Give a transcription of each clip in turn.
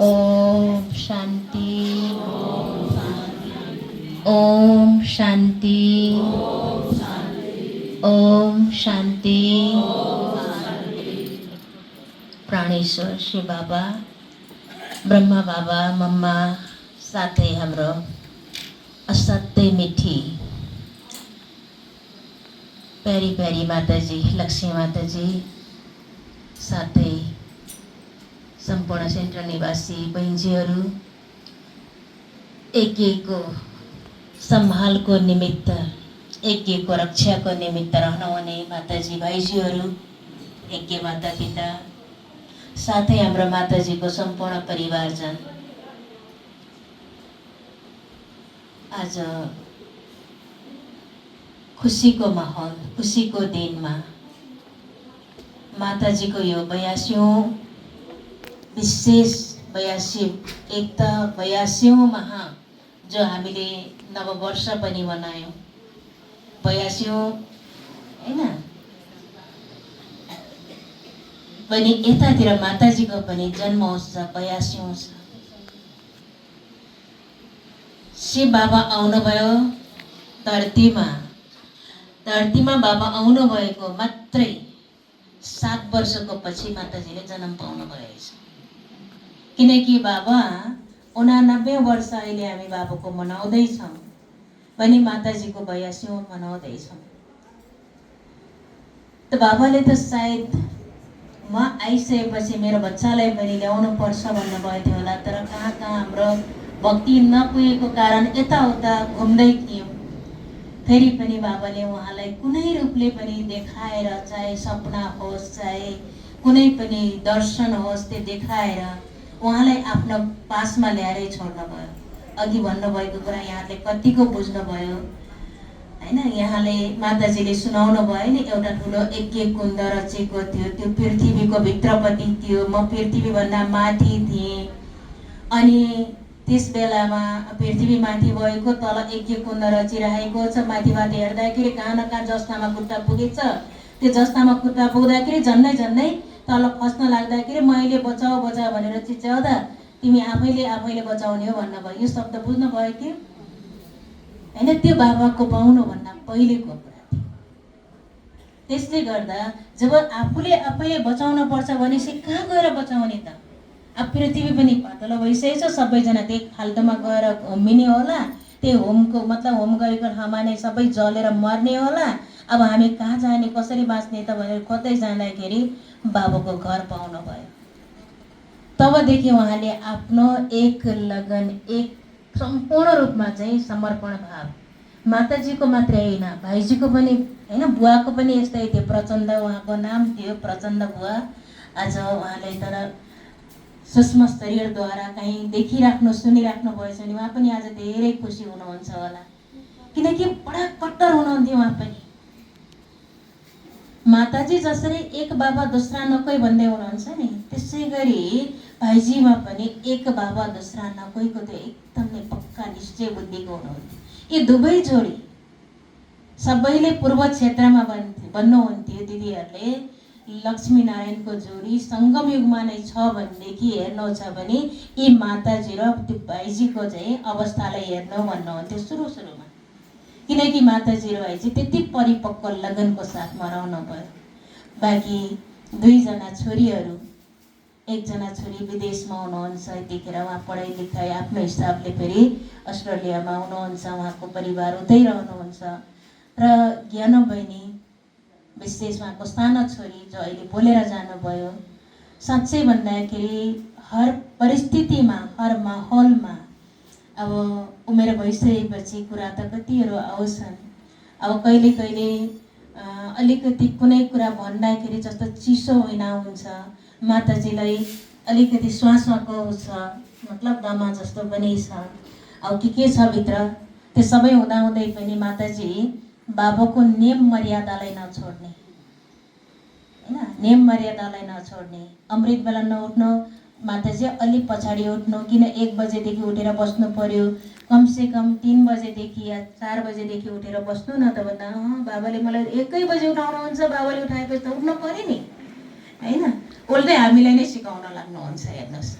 ओम शांति। ओम शांति। ओम शांति। प्राणेश्वर शिव बाबा, ब्रह्मा बाबा, मम्मा, साथै हाम्रो असाध्यै मिठी प्यारी प्यारी माताजी, लक्ष्मी माताजी, साथै सम्पूर्ण सेन्ट्रल निवासी बहिनीहरू, एक सम्हालको निमित्त, एक रक्षाको निमित्त रहनुहुने माताजी भाइजीहरू, एक माता पिता, साथै हाम्रो माताजीको सम्पूर्ण परिवारजन, आज खुसीको माहौल, खुसीको दिनमा माताजीको यो 82औं विशेष 82औं महा जो हामीले नववर्ष पनि मनायौं, 82औं हैन पनि यतातिर माताजीको पनि जन्म उत्सव 82औं छ। शिव बाबा आउनुभयो धरतीमा बाबा आउनुभएको मात्रै 7 वर्षको पछि माताजीले जन्म पाउनु भएको छ। किनकि बाबा 89 वर्ष अहिले हामी बाबाको मनाउँदै छौं पनि माताजीको 82औं मनाउँदै छौं। त बाबाले त सायद म आइसकेपछि मेरो बच्चालाई पनि ल्याउनु पर्छ भन्नुभएको थियो होला, तर कहाँ हाम्रो भक्ति नपुगेको कारण यताउता घुम्दै थियौं। फेरि पनि बाबाले उहाँलाई कुनै रूपले पनि देखाएर, चाहे सपना होस् चाहे कुनै पनि दर्शन होस्, त्यो देखाएर उहाँलाई आफ्नो पासमा ल्याएरै छोड्नुभयो। अघि भन्नुभएको कुरा यहाँले कतिको बुझ्नुभयो हैन। यहाँले माताजीले सुनाउनु भयो नि, एउटा ठुलो यज्ञ कुण्ड रचेको थियो, त्यो पृथ्वीको भित्रपट्टि थियो, म पृथ्वीभन्दा माथि थिएँ। अनि त्यस बेलामा पृथ्वी माथि भएको, तल यज्ञ कुण्ड रचिरहेको छ, माथिबाट हेर्दाखेरि कहाँ न कहाँ जस्तामा खुट्टा पुगेछ। त्यो जस्तामा खुट्टा पुग्दाखेरि झन्नै तल खस्न लाग्दाखेरि मैले बचाऊ भनेर चिच्याउँदा तिमी आफैले बचाउने हो भन्नुभयो। यो शब्द बुझ्नुभयो कि हैन? त्यो बाबाको पाउनु भन्दा पहिलेको कुरा थियो। त्यसले गर्दा जब आफैले बचाउन पर्छ भनेपछि कहाँ गएर बचाउने त? अब पृथ्वी पनि पातलो भइसकेछ, सबैजना त्यही खाल्टोमा गएर घुमिने होला, त्यही होमको मतलब होम गरेको ठाउँमा नै सबै जलेर मर्ने होला। अब हामी कहाँ जाने, कसरी बाँच्ने त भनेर खोज्दै जाँदाखेरि बाबाको घर पाउनु भयो। तबदेखि उहाँले आफ्नो एक लगन, एक सम्पूर्ण रूपमा चाहिँ समर्पण भाव, माताजीको मात्रै होइन भाइजीको पनि हैन, बुवाको पनि यस्तै थियो। प्रचण्ड उहाँको नाम थियो, प्रचण्ड बुवा। आज उहाँले तर सुषमा शरीरद्वारा कहीँ देखिराख्नु सुनिराख्नु भएछ भने उहाँ पनि आज धेरै खुसी हुनुहुन्छ होला, किनकि बडा कट्टर हुनुहुन्थ्यो उहाँ पनि। माताजी जसरी एक बाबा दोस्रा नकोही भन्दै हुनुहुन्छ नि, त्यसै गरी भाइजीमा पनि एक बाबा दोस्रा नकोहीको त्यो एकदमै पक्का निश्चय बुद्धिको हुनुहुन्थ्यो। यी दुवै जोडी सबैले पूर्व क्षेत्रमा भन्नुहुन्थ्यो दिदीहरूले, लक्ष्मी नारायणको जोडी सङ्गम युगमा नै छ भनेदेखि हेर्नु छ भने यी माताजी र त्यो भाइजीको चाहिँ अवस्थालाई हेर्नु भन्नुहुन्थ्यो सुरुमा। किनकि माताजी र भाइजी त्यति परिपक्व लगनको साथ मराउनु भयो। बाँकी 2 जना छोरीहरू, 1 जना छोरी विदेशमा हुनुहुन्छ, यतिखेर उहाँ पढाइ लेखाइ आफ्नो हिसाबले फेरि अस्ट्रेलियामा हुनुहुन्छ, उहाँको परिवार उतै रहनुहुन्छ। र ज्ञानो बहिनी विशेष उहाँको सानो छोरी जो अहिले बोलेर जानुभयो। साँच्चै भन्दाखेरि हर परिस्थितिमा, हर माहौलमा अब उमेर भइसकेपछि कुरा त कतिहरू आउँछन्। अब कहिले अलिकति कुनै कुरा भन्दाखेरि जस्तो चिसो महिना हुन्छ, माताजीलाई अलिकति श्वासको छ, मतलब दमा जस्तो पनि छ। अब के छ भित्र, त्यो सबै हुँदाहुँदै पनि माताजी बाबाको नियम मर्यादालाई नछोड्ने हैन, नियम मर्यादालाई नछोड्ने। अमृत बेला नउठ्नु, माताजी अलि पछाडि उठ्नु, किन 1 बजेदेखि उठेर बस्नु पर्यो, कमसे कम 3 बजेदेखि या 4 बजेदेखि उठेर बस्नु न त भन्दा बाबाले मलाई 1 बजे उठाउनुहुन्छ, बाबाले उठाएपछि त उठ्नु पर्यो नि हैन। उल्टै हामीलाई नै सिकाउन लाग्नुहुन्छ हेर्नुहोस्।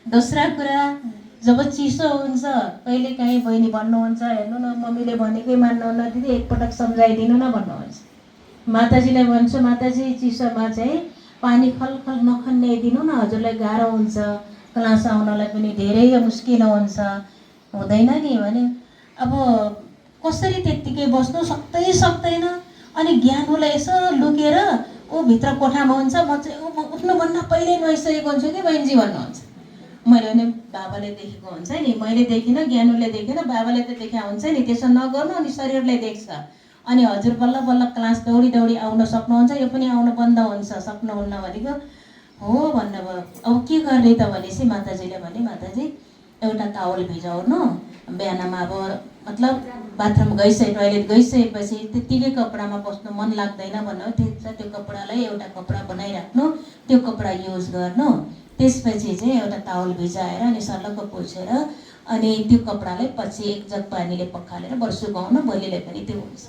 दोस्रो कुरा, जब चिसो हुन्छ कहिलेकाहीँ बहिनी भन्नुहुन्छ, हेर्नु न मम्मीले भनेकै मान्नुहुन्न दिदी, एकपटक सम्झाइदिनु न भन्नुहुन्छ। माताजीलाई भन्छु, माताजी चिसोमा चाहिँ पानी खलखल नखन्ने दिनु न, हजुरलाई गाह्रो हुन्छ, क्लास आउनलाई पनि धेरै मुस्किल हुन्छ, हुँदैन नि भने अब कसरी त्यत्तिकै बस्नु सक्दैन। अनि ज्ञानुलाई यसो लुकेर ऊ भित्र कोठामा हुन्छ, म चाहिँ ऊ उठ्नुभन्दा पहिल्यै नुहाइसकेको हुन्छु कि बहिनीजी भन्नुहुन्छ। मैले भने बाबाले देखेको हुन्छ नि, मैले देखिनँ, ज्ञानुले देखेन, बाबाले त देखा हुन्छ नि, त्यसो नगर्नु, अनि शरीरले देख्छ। अनि हजुर बल्ल बल्ल क्लास दौडी दौडी आउन सक्नुहुन्छ, यो पनि आउनु बन्द हुन्छ, सक्नुहुन्न भनेको हो भन्नुभयो। अब के गर्ने त भनेपछि माताजीले भने, माताजी एउटा टावल भिजाउनु, बिहानमा अब मतलब बाथरुम टोइलेट गइसकेपछि त्यत्तिकै कपडामा बस्नु मन लाग्दैन भन्नु, ठिक छ, त्यो कपडालाई एउटा कपडा बनाइराख्नु, त्यो कपडा युज गर्नु, त्यसपछि चाहिँ एउटा टावल भिजाएर अनि सर्लक्क पोछेर अनि त्यो कपडालाई पछि एक जग पानीले पखालेर बरु सुकाउनु, भोलिलाई पनि त्यो हुन्छ।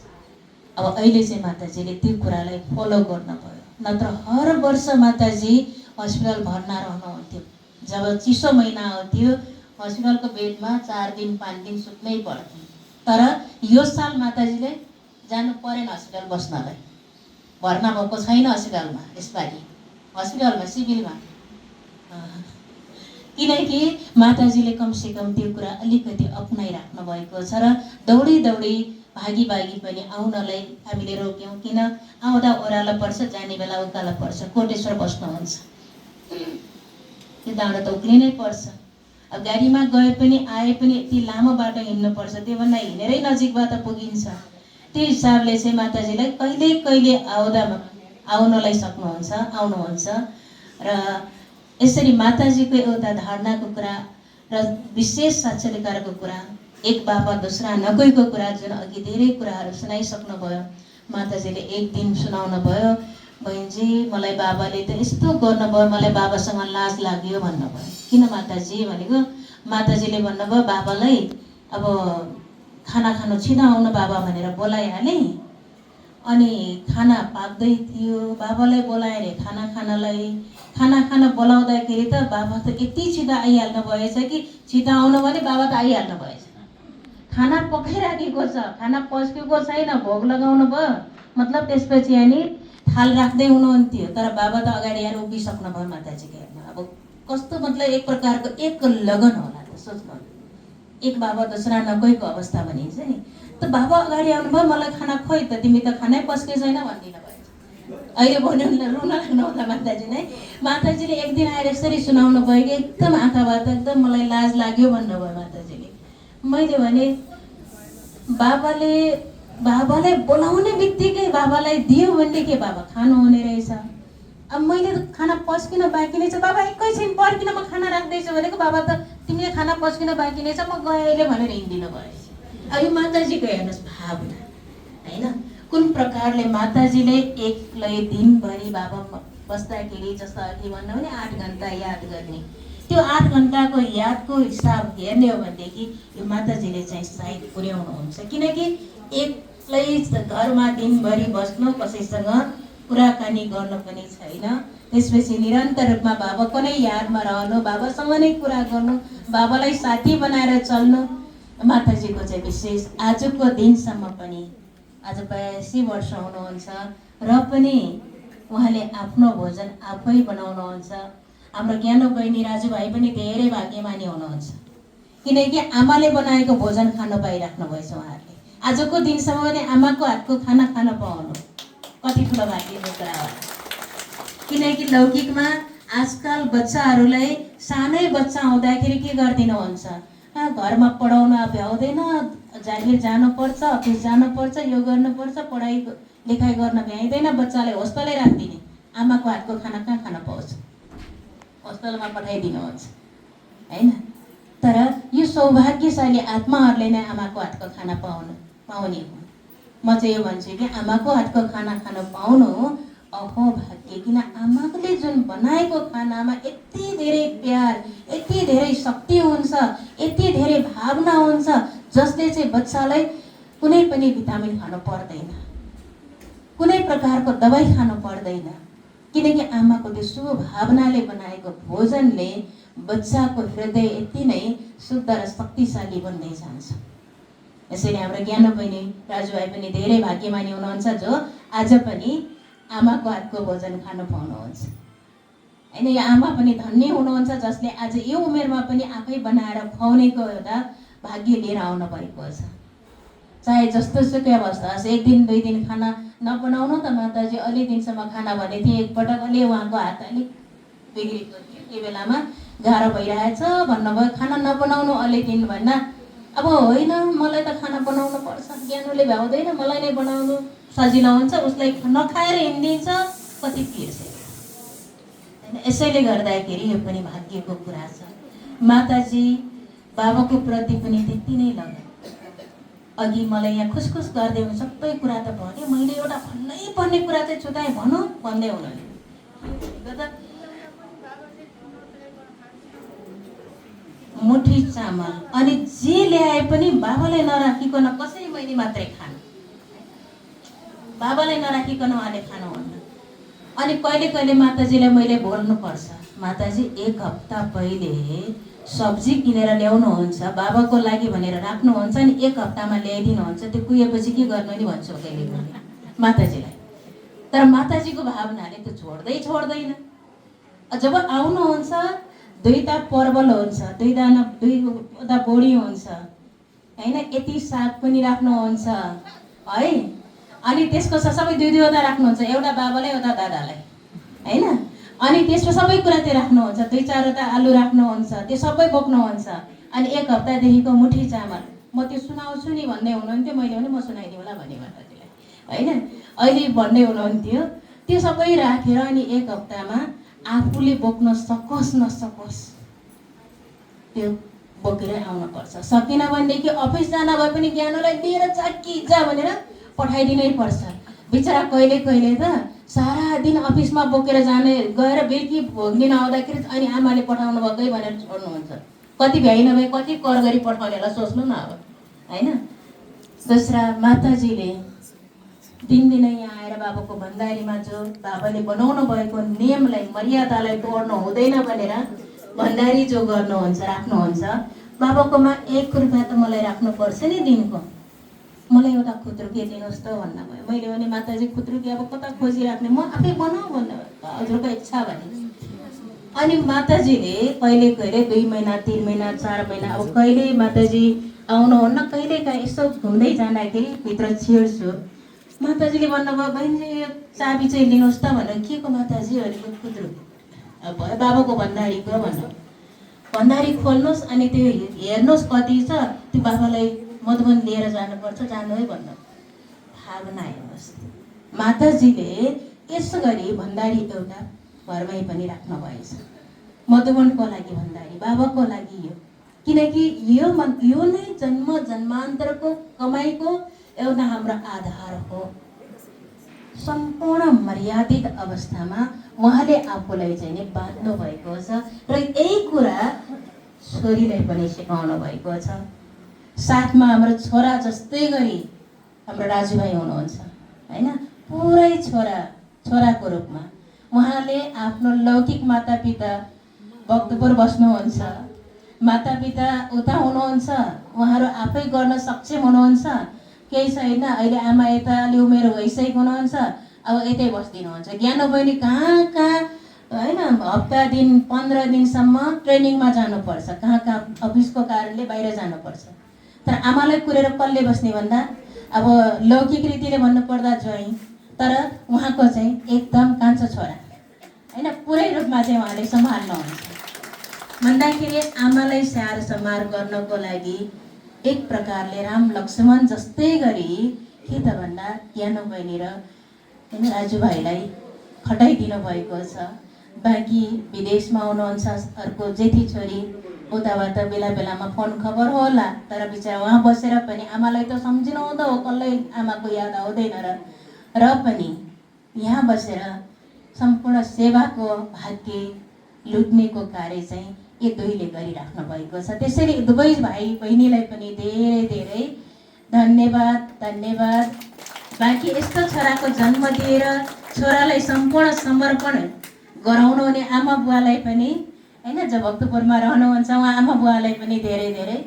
अब अहिले चाहिँ माताजीले त्यो कुरालाई फलो गर्नुभयो, नत्र हर वर्ष माताजी हस्पिटल भर्ना रहनुहुन्थ्यो। जब चिसो महिना आउँथ्यो हस्पिटलको बेडमा 4 दिन 5 दिन सुत्नै पर्थ्यो। तर यो साल माताजीले जानु परेन हस्पिटल बस्नलाई, भर्ना भएको छैन हस्पिटलमा, यसपालि हस्पिटलमा सिभिलमा, किनकि माताजीले कमसेकम त्यो कुरा अलिकति अप्नाइराख्नु भएको छ र दौडी दौडी भागी पनि आउनलाई हामीले रोक्यौँ। किन आउँदा ओह्रालो पर्छ, जाने बेला उकालो पर्छ, कोटेश्वर बस्नुहुन्छ, त्यो डाँडो त उक्लिनै पर्छ। अब गाडीमा गए पनि आए पनि यति लामो बाटो हिँड्नुपर्छ, त्योभन्दा हिँडेरै नजिकबाट पुगिन्छ। त्यो हिसाबले चाहिँ माताजीलाई कहिले कहिले आउनलाई सक्नुहुन्छ, आउनुहुन्छ। र यसरी माताजीको एउटा धारणाको कुरा र विशेष साक्षात्कारको कुरा, एक बाबा दोस्रा नगएको कुरा, जुन अघि धेरै कुराहरू सुनाइसक्नु भयो। माताजीले एक दिन सुनाउनु भयो, बहिनीजी मलाई बाबाले त यस्तो गर्नुभयो, मलाई बाबासँग लाज लाग्यो भन्नुभयो। किन माताजी भनेको, माताजीले भन्नुभयो बाबालाई अब खाना खानु छिटो आउनु बाबा भनेर बोलाइहालेँ, अनि खाना पाक्दै थियो, बाबालाई बोलाएर खाना खान बोलाउँदाखेरि त बाबा त यति छिटो आइहाल्नु भएछ कि छिटो आउनु भने बाबा त आइहाल्नु भएछ। खाना पकाइराखेको छ, खाना पस्केको छैन, भोग लगाउनु भयो, मतलब त्यसपछि अनि थाल राख्दै हुनुहुन्थ्यो, तर बाबा त अगाडि आएर उभिसक्नु भयो माताजीको हेर्नु। अब कस्तो मतलब एक प्रकारको एक लगन होला त, सोच्नु, एक बाबा दोस्रा नगएको अवस्था भनिन्छ नि। त बाबा अगाडि आउनुभयो, मलाई खाना खोइ त, तिमी त खानै पस्के छैन भनिदिनु भयो। अहिले भन्यो रुन लाग्नु होला माताजी नै। माताजीले एक दिन आएर यसरी सुनाउनु भयो कि एकदम आँखाबाट एकदम मलाई लाज लाग्यो भन्नुभयो माताजीले। मैले भने बाबाले बोलाउने बित्तिकै बाबालाई दियो भने के बाबा खानु हुने रहेछ। अब मैले त खाना पस्किन बाँकी नै छ, बाबा एकैछिन पर्खिन म खाना राख्दैछु भनेको, बाबा त तिमीले खाना पस्किन बाँकी नै छ, म गएँ अहिले भनेर हिँडिदिनु भयो। अब यो माताजीको हेर्नुहोस् भावना, होइन, कुन प्रकारले माताजीले एक्लै दिनभरि बाबा बस्दाखेरि, जस्तो अघि भन्नु भने 8 घन्टा याद गर्ने, त्यो 8 घन्टाको यादको हिसाब हेर्ने हो भनेदेखि यो माताजीले चाहिँ सायद पुर्याउनुहुन्छ। किनकि एक्लै घरमा दिनभरि बस्नु, कसैसँग कुराकानी गर्नु पनि छैन, त्यसपछि निरन्तर रूपमा बाबाको नै यादमा रहनु, बाबासँग नै कुरा गर्नु, बाबालाई साथी बनाएर चल्नु माताजीको चाहिँ विशेष। आजको दिनसम्म पनि, आज 82 वर्ष हुनुहुन्छ र पनि उहाँले आफ्नो भोजन आफै बनाउनुहुन्छ। हाम्रो ज्ञानो बहिनी राजुभाइ पनि धेरै भाग्यमानी हुनुहुन्छ, किनकि आमाले बनाएको भोजन खान पाइराख्नु भएछ उहाँहरूले। आजको दिनसम्म पनि आमाको हातको खाना खान पाउनु कति ठुलो भाग्यको कुरा हो। किनकि लौकिकमा आजकल बच्चाहरूलाई सानै बच्चा आउँदाखेरि के गरिदिनुहुन्छ, घरमा पढाउन भ्याउँदैन, जागिर जानुपर्छ, अफिस जानुपर्छ, यो गर्नुपर्छ, पढाइ लेखाइ गर्न भ्याइँदैन, बच्चालाई होस्टलै राखिदिने, आमाको हातको खाना कहाँ खान पाउँछ, होस्टलमा पठाइदिनुहुन्छ, होइन। तर यो सौभाग्यशाली आत्माहरूले नै आमाको हातको खाना पाउने हो। म चाहिँ यो भन्छु कि आमाको हातको खाना खान पाउनु अहो भाग्य। किन आमाले जुन बनाएको खानामा यति धेरै प्यार, यति धेरै शक्ति हुन्छ, यति धेरै भावना हुन्छ, जसले चाहिँ बच्चालाई कुनै पनि भिटामिन खानु पर्दैन, कुनै प्रकारको दबाई खानु पर्दैन, किनकि आमाको त्यो शुभ भावनाले बनाएको भोजनले बच्चाको हृदय यति नै शुद्ध र शक्तिशाली बन्दै जान्छ। यसैले हाम्रो ज्ञानो बहिनी राजुभाइ पनि धेरै भाग्यमानी हुनुहुन्छ जो आज पनि आमाको हातको भोजन खान पाउनुहुन्छ होइन। यो आमा पनि धन्य हुनुहुन्छ जसले आज यो उमेरमा पनि आफै बनाएर खुवाउनेको एउटा भाग्य लिएर आउनु भएको छ। चाहे जस्तो सुकै अवस्था होस्, एक दिन दुई दिन खाना नबनाउनु त माताजी अलि दिनसम्म खाना भने थिएँ, एकपटक अलि उहाँको हात अलिक बिग्रेको थियो, त्यो बेलामा गाह्रो भइरहेछ भन्नुभयो, खाना नबनाउनु अलि दिन भन्दा अब होइन मलाई त खाना बनाउनु पर्छ, ज्ञानुले भ्याउँदैन, मलाई नै बनाउनु सजिलो हुन्छ, उसलाई नखाएर हिँडिदिन्छ, कति पिर्छ होइन। यसैले गर्दाखेरि यो पनि भाग्यको कुरा छ। माताजी बाबाको प्रति पनि त्यति नै लगाए। अघि मलाई यहाँ खुसखुस गर्दै हुनु सबै कुरा त भने, मैले एउटा भन्नै पर्ने कुरा चाहिँ छुटाएँ भनौँ भन्दै हुनु मुठी चामल अनि जे ल्याए पनि बाबालाई नराखिकन कसरी मैले मात्रै खानु, बाबालाई नराखिकन उहाँले खानुहुन्न। अनि कहिले कहिले माताजीलाई मैले बोल्नुपर्छ, माताजी एक हप्ता पहिले सब्जी किनेर ल्याउनुहुन्छ बाबाको लागि भनेर राख्नुहुन्छ अनि एक हप्तामा ल्याइदिनुहुन्छ, त्यो कुहेपछि के गर्नु नि भन्छु कहिले कहिले माताजीलाई। तर माताजीको भावनाले त्यो छोड्दैन। जब आउनुहुन्छ दुईटा पर्वल हुन्छ, दुईवटा बोडी हुन्छ होइन, यति साग पनि राख्नुहुन्छ है, अनि त्यसको सबै दुईवटा राख्नुहुन्छ, एउटा बाबालाई एउटा दादालाई होइन, अनि त्यसमा सबै कुरा त्यो राख्नुहुन्छ, दुई चारवटा आलु राख्नुहुन्छ, त्यो सबै बोक्नुहुन्छ। अनि एक हप्तादेखिको मुठी चामल म त्यो सुनाउँछु नि भन्दै हुनुहुन्थ्यो, मैले पनि म सुनाइदिउँ होला भने माताजीलाई होइन, अहिले भन्दै हुनुहुन्थ्यो। त्यो सबै राखेर अनि एक हप्तामा आफूले बोक्न सकोस् नसकोस् त्यो बोकेर आउनुपर्छ। सकिन भनेदेखि अफिस जान भए पनि ज्ञानलाई लिएर चाकी जा भनेर पठाइदिनै पर्छ। बिचरा कहिले कहिले त सारा दिन अफिसमा बोकेर जाने गएर बेलुकी भोग लिन आउँदाखेरि अनि आमाले पठाउनु भएकै भनेर छोड्नुहुन्छ। कति भ्याइ नभए कति कर गरी पठाउनेलाई सोच्नु न अब होइन। दोस्रा, माताजीले दिनदिनै यहाँ आएर बाबाको भण्डारीमा जो बाबाले बनाउनु भएको नियमलाई मर्यादालाई तोड्नु हुँदैन भनेर भण्डारी जो गर्नुहुन्छ राख्नुहुन्छ, बाबाकोमा 1 रुपियाँ त मलाई राख्नुपर्छ नि दिनको, मलाई एउटा खुत्रुके दिनुहोस् त भन्न भयो। मैले भने माताजी खुत्रुके अब कता खोजिराख्ने, म आफै बनाऊ भन्नुभयो, हजुरको इच्छा भने। अनि माताजीले कहिले कहिले 2 महिना 3 महिना 4 महिना अब कहिले माताजी आउनुहुन्न, कहिले काहीँ यसो घुम्दै जाँदाखेरि भित्र छिर्छु, माताजीले भन्नुभयो बहिनी यो चाबी चाहिँ लिनुहोस् त भनेर। के को माताजी भनेको खुत्रुके अब भयो बाबाको भण्डारीको भन्नु, भण्डारी खोल्नुहोस् अनि त्यो हेर्नुहोस् कति छ, त्यो बाबालाई मधुबन लिएर जानुपर्छ, जानु है भन्नु। भावना हेर्नुहोस्, माताजीले यसो गरी भण्डारी एउटा घरमै पनि राख्नु भएछ, मधुबनको लागि भण्डारी, बाबाको लागि यो, किनकि यो नै जन्म जन्मान्तरको कमाइको एउटा हाम्रो आधार हो। सम्पूर्ण मर्यादित अवस्थामा उहाँले आफूलाई चाहिँ नि बाँध्नु भएको छ र यही कुरा छोरीलाई पनि सिकाउनु भएको छ। साथमा हाम्रो छोरा जस्तै गरी हाम्रो राजुभाइ हुनुहुन्छ होइन, पुरै छोराको रूपमा उहाँले आफ्नो लौकिक मातापिता भक्तपुर बस्नुहुन्छ, मातापिता उता हुनुहुन्छ, उहाँहरू आफै गर्न सक्षम हुनुहुन्छ, केही छैन, अहिले आमा यता अलि उमेर भइसकेको हुनुहुन्छ, अब यतै बस्दिनुहुन्छ। ज्ञानो बहिनी कहाँ होइन हप्ता दिन 15 दिनसम्म ट्रेनिङमा जानुपर्छ, कहाँ अफिसको कारणले बाहिर जानुपर्छ। तर आमालाई कुरेर कसले बस्ने भन्दा अब लौकिक रीतिले भन्नुपर्दा ज्वाइँ, तर उहाँको चाहिँ एकदम कान्छो छोरा होइन, पुरै रूपमा चाहिँ उहाँले सम्हाल्नुहुन्छ भन्दाखेरि आमालाई स्याहार सम्हार गर्नको लागि एक प्रकारले राम लक्ष्मण जस्तै गरी के त भन्दा ज्ञानो बहिनी र राजुभाइलाई खटाइदिनु भएको छ। बाँकी विदेशमा हुनुहुन्छ अर्को जेठी छोरी, उताबाट बेला बेलामा फोन खबर होला, तर बिचरा उहाँ बसेर पनि आमालाई त सम्झिनु हुँदो हो, कसलाई आमाको याद आउँदैन र पनि यहाँ बसेर सम्पूर्ण सेवाको भाग्य लुट्नेको कार्य चाहिँ यी दुईले गरिराख्नु भएको छ। त्यसैले दुवै भाइ बहिनीलाई पनि धेरै धेरै धन्यवाद। बाँकी यस्तो छोराको जन्म दिएर छोरालाई सम्पूर्ण समर्पण गराउनु हुने आमा बुवालाई पनि हैन, जो भक्तपुरमा रहनुहुन्छ उहाँ आमा बुवालाई पनि धेरै धेरै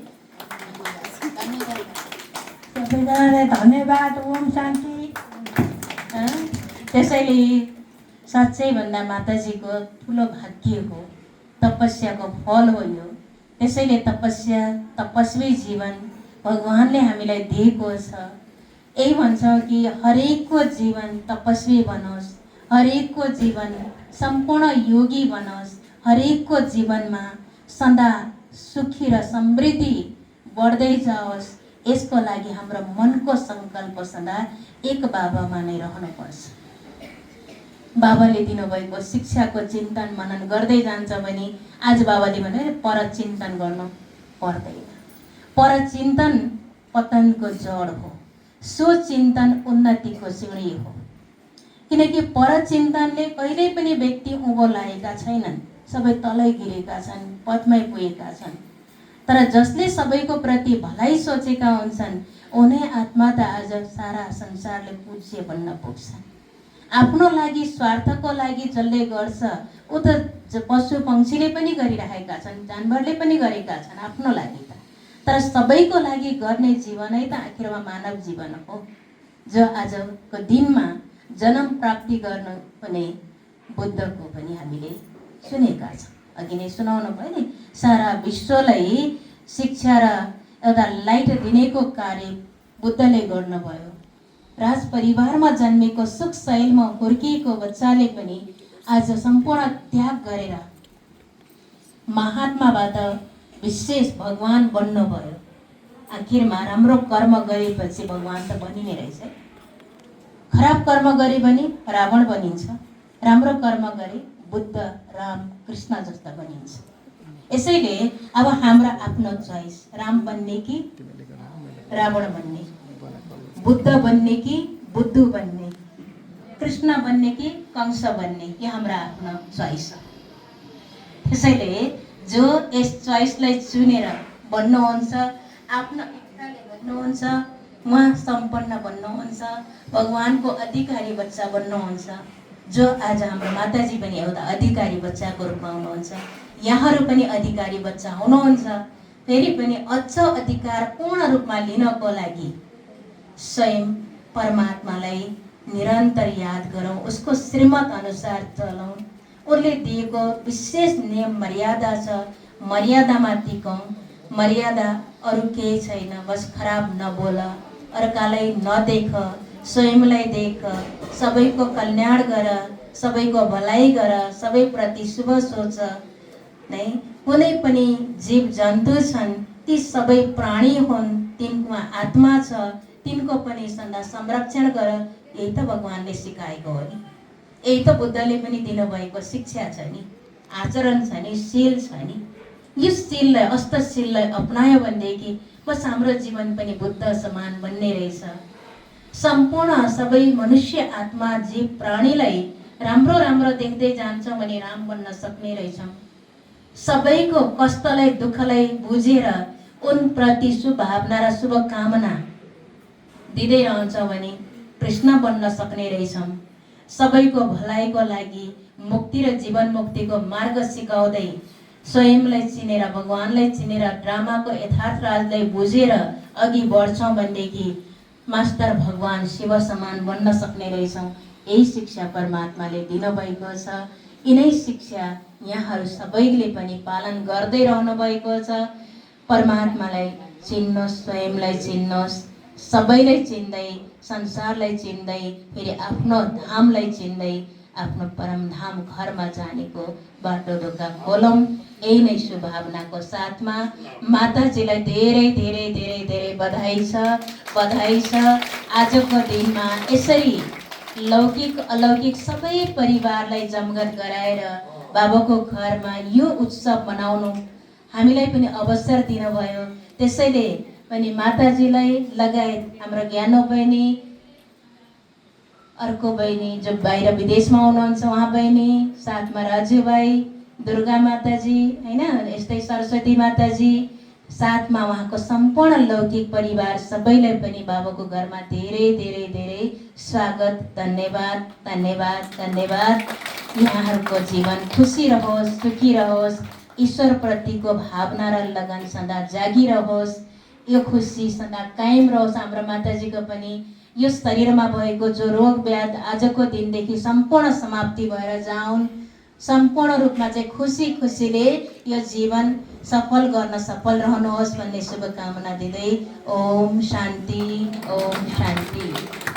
सबैजनालाई धन्यवाद। ओम शान्ति। त्यसैले साँच्चै भन्दा माताजीको ठुलो भाग्य हो, तपस्याको फल हो यो। त्यसैले तपस्या, तपस्वी जीवन भगवानले हामीलाई दिएको छ। यही भन्छौँ कि हरेकको जीवन तपस्वी बनोस्, हरेकको जीवन सम्पूर्ण योगी बनोस्, हरेकको जीवनमा सदा सुखी र समृद्धि बढ्दै जाओस्। यसको लागि हाम्रो मनको सङ्कल्प सदा एक बाबामा नै रहनुपर्छ। बाबाले दिनुभएको शिक्षाको चिन्तन मनन गर्दै जान्छ भने आज बाबाले भने परचिन्तन गर्नु पर्दैन। परचिन्तन पतनको जड हो, स्वचिन्तन उन्नतिको सिँढी हो। किनकि परचिन्तनले कहिल्यै पनि व्यक्ति उँभो लागेका छैनन्, सबै तलै गिरेका छन्, पदमै पुगेका छन्। तर जसले सबैको प्रति भलाइ सोचेका हुन्छन् उनै आत्मा त आज सारा संसारले पूज्य बन्न पुग्छन्। आफ्नो लागि, स्वार्थको लागि जसले गर्छ ऊ त पशु पक्षीले पनि गरिरहेका छन्, जानवरले पनि गरेका छन् आफ्नो लागि त। तर सबैको लागि गर्ने जीवनै त आखिरमा मानव जीवन हो, जो आजको दिनमा जन्म प्राप्ति गर्नु पनि बुद्धको पनि हामीले सुनेका छौँ। अघि नै सुनाउनु भयो नि, सारा विश्वलाई शिक्षा र एउटा लाइट दिनेको कार्य बुद्धले गर्नुभयो। राज परिवारमा जन्मेको सुख शैलमा हुर्किएको बच्चाले पनि आज सम्पूर्ण त्याग गरेर महात्माबाट विशेष भगवान बन्नुभयो। आखिरमा राम्रो कर्म गरेपछि भगवान त बनिने रहेछ। खराब कर्म गरे भने रावण बनिन्छ, राम्रो कर्म गरे बुद्ध, राम, कृष्ण जस्ता बनिन्छ। यसैले अब हाम्रो आफ्नो चोइस, राम बन्ने कि रावण बन्ने, बुद्ध बन्ने कि बुद्धु बन्ने, कृष्ण बन्ने कि कंस बन्ने, यो हाम्रो आफ्नो चोइस हो। त्यसैले जो यस चोइसलाई चुनेर बन्नुहुन्छ, आफ्नो इच्छाले बन्नुहुन्छ, उहाँ सम्पन्न बन्नुहुन्छ, भगवानको अधिकारी बच्चा बन्नुहुन्छ। जो आज हाम्रो माताजी पनि एउटा अधिकारी बच्चाको रूपमा हुनुहुन्छ, यहाँहरू पनि अधिकारी बच्चा हुनुहुन्छ। फेरि पनि अझ अधिकार पूर्ण रूपमा लिनको लागि स्वयं परमात्मालाई निरन्तर याद गरौँ, उसको श्रीमत अनुसार चलौँ। उसले दिएको विशेष नियम मर्यादा छ, मर्यादामा टिकौँ। मर्यादा अरू केही छैन, बस खराब नबोल, अर्कालाई नदेख, स्वयंलाई देख, सबैको कल्याण गर, सबैको भलाइ गर, सबैप्रति शुभ सोच। नै कुनै पनि जीव जन्तु छन्, ती सबै प्राणी हुन्, तिनको आत्मा छ, तिनको पनि सदा संरक्षण गर। यही त भगवानले सिकाएको हो नि, यही त बुद्धले पनि दिनुभएको शिक्षा छ नि, आचरण छ नि, शील छ नि। यो शीललाई, अष्टशीललाई अपनायो भनेदेखि बस हाम्रो जीवन पनि बुद्ध समान बन्ने रहेछ। सम्पूर्ण सबै मनुष्य आत्मा, जीव प्राणीलाई राम्रो राम्रो देख्दै जान्छौँ भने राम बन्न सक्ने रहेछौँ। सबैको कष्टलाई, दुःखलाई बुझेर उनप्रति शुभभावना र शुभकामना दिँदै रहन्छौँ भने कृष्ण बन्न सक्ने रहेछौँ। सबैको भलाइको लागि मुक्ति र जीवन मुक्तिको मार्ग सिकाउँदै स्वयंलाई चिनेर, भगवानलाई चिनेर, ड्रामाको यथार्थ राजलाई बुझेर अघि बढ्छौँ भनेदेखि मास्टर भगवान शिव समान बन्न सक्ने रहेछौँ। यही शिक्षा परमात्माले दिनुभएको छ। यिनै शिक्षा यहाँहरू सबैले पनि पालन गर्दै रहनु भएको छ। परमात्मालाई चिन्नुहोस्, स्वयंलाई चिन्नुहोस्, सबैलाई चिन्दै, संसारलाई चिन्दै, फेरि आफ्नो धामलाई चिन्दै आफ्नो परमधाम घरमा जानेको बाटो ढोका खोलौँ। यही नै शुभभावनाको साथमा माताजीलाई धेरै धेरै धेरै धेरै बधाई छ, बधाई छ। आजको दिनमा यसरी लौकिक अलौकिक सबै परिवारलाई जमघट गराएर बाबाको घरमा यो उत्सव मनाउनु हामीलाई पनि अवसर दिनुभयो। त्यसैले पनि माताजीलाई लगायत हाम्रो ज्ञानो बहिनी, अर्को बहिनी जो बाहिर विदेशमा हुनुहुन्छ उहाँ बहिनी, साथमा राजुभाइ, दुर्गा माताजी, हैन, यस्तै सरस्वती माताजी, साथमा उहाँको सम्पूर्ण लौकिक परिवार सबैलाई पनि बाबाको घरमा धेरै धेरै धेरै स्वागत। धन्यवाद धन्यवाद धन्यवाद। यहाँहरूको जीवन खुसी रहोस्, सुखी रहोस्, ईश्वरप्रतिको भावना र लगन सदा जागिरहोस्, यो खुसी सदा कायम रहोस्। हाम्रो माताजीको पनि यो शरीरमा भएको जो रोग व्याध आजको दिनदेखि सम्पूर्ण समाप्ति भएर जाउन्, सम्पूर्ण रूपमा चाहिँ खुसी खुसीले यो जीवन सफल गर्न सफल रहनुहोस् भन्ने शुभकामना दिँदै ओम शान्ति ओम शान्ति।